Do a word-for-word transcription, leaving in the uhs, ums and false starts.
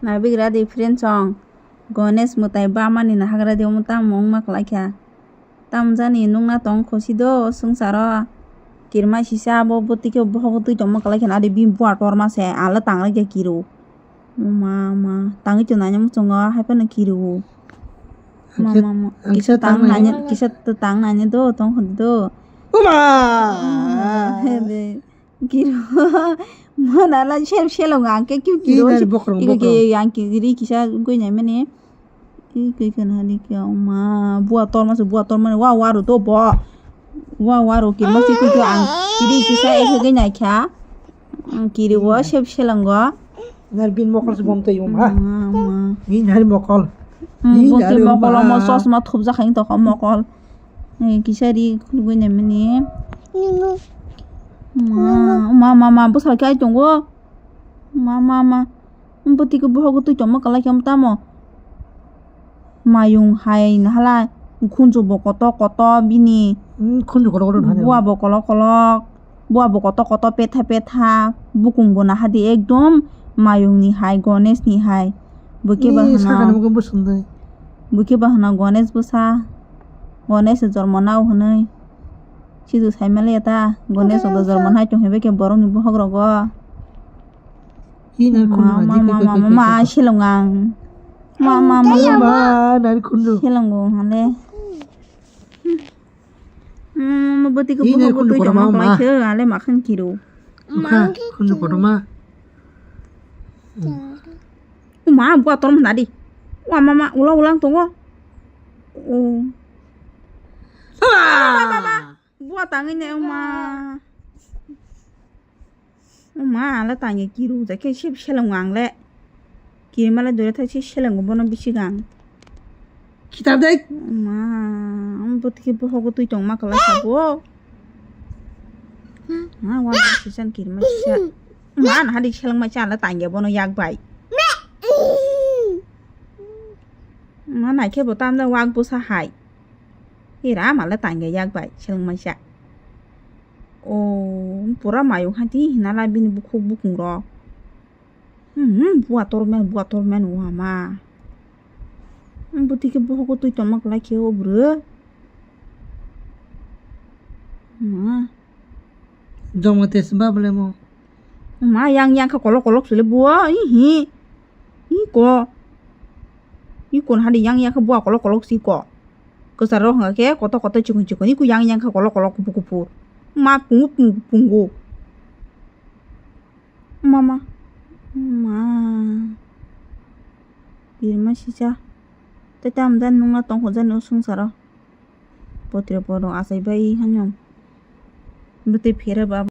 Nabigra di friend song. Ganesh mwtai bamani nahagra di omo tamo wngma kwlai kha. Tamo jani nungna tong khusi do swngcharo. Kirima sisa abo bwtwi khe bohogo twi tongma kwlai kha. Adi bini bua torma se ala tanglai kha kiro. Ma ma tangwi to nanya muchungo hai phano kiro. Ma ma ma. Kisa tang nanya, kisa tang nanya do tong khusi do. Uma! Hebe. Kiro. Mana la sel selong ang ke kiro. Ina bokrong, bokrong. Ke yang kiri kisa goi nai mane. Ike kana ni ke ma bua torma se bua torma wa wa ro to bo. Wa wa ro ke ma si ku ang kiri kisa ek goi nai kha. Kiri wo sel selong go. Nar bin mokol se bom to yum ha. Ma ma. Ni nari mokol. Ni nari mokol mo sos ma thup ja khain to mokol. Kisari khulugwi naimani. Ma ma ma bwsai khe ai tongo. Ma ma ma. Bwtwi khe bohogo twi tongma kwlai khe tamo. Mayung hai nahalai khunju bo koto koto bini. Khunju koto koto. Bua bo kolok kolok. Bua bo koto koto petha petha. Bukung bo nahadi ekdom mayung ni hai Ganesh ni hai. Bwkhe ba hwno. Bwkhe ba hwno Ganesh bwsa. Ganesh jormo nao hwnwi. Sidu saimaliya ta. Ganesh obo jormo nai tong hwnwi khe borokni bokhok rogo. Ma selong ang. Ma ma ma. Selongo hale. Bwtwi khe bokhok bwtwi tongma kwlai khe ale makhan kiro. Khunju kotorma. Uma bua torma nadi. Wa mama ulang ulang tongo. O. Bua tangwi ne uma. Uma ala tangwi kiru ja khe sep selong ang le. Kirima le dore thai se selong bono bisi gang. Kitab dai. Ma, ang bwtwi khe bohogo twi tongma kwlai sabo. Ma, wa sisan kirima sisa. Ma, na hadi seleng mai chala tangya bono yak bai. Ma, nai khe bo tamda wak bwsa hai. Ira mala tangya yak bai seleng mai sa. O, pura mayo hati hinala bini bukhuk bukung ro. Hmm, bua tormen, bua tormen wama. Bwtwi khe bohogo twi tongma kwlai khe o bwrwi. Ma. Joma tes ba bole mo. Ma yang yang khe kolok kolok sile bua, ihi. Iko. Iko hadi yang yang khe bua kolok kolok si ko. Kwcharo hwnga khe koto koto chikon chikon. Iko yang yang khe kolok kolok kupur kupur. Ma pungu pungu pungu. Mama. Ma. Birma sisa. Tei tamo jani nungna tongkho jani o swngcharo. Potro poro achai bai hano. Bwtwi phera ba.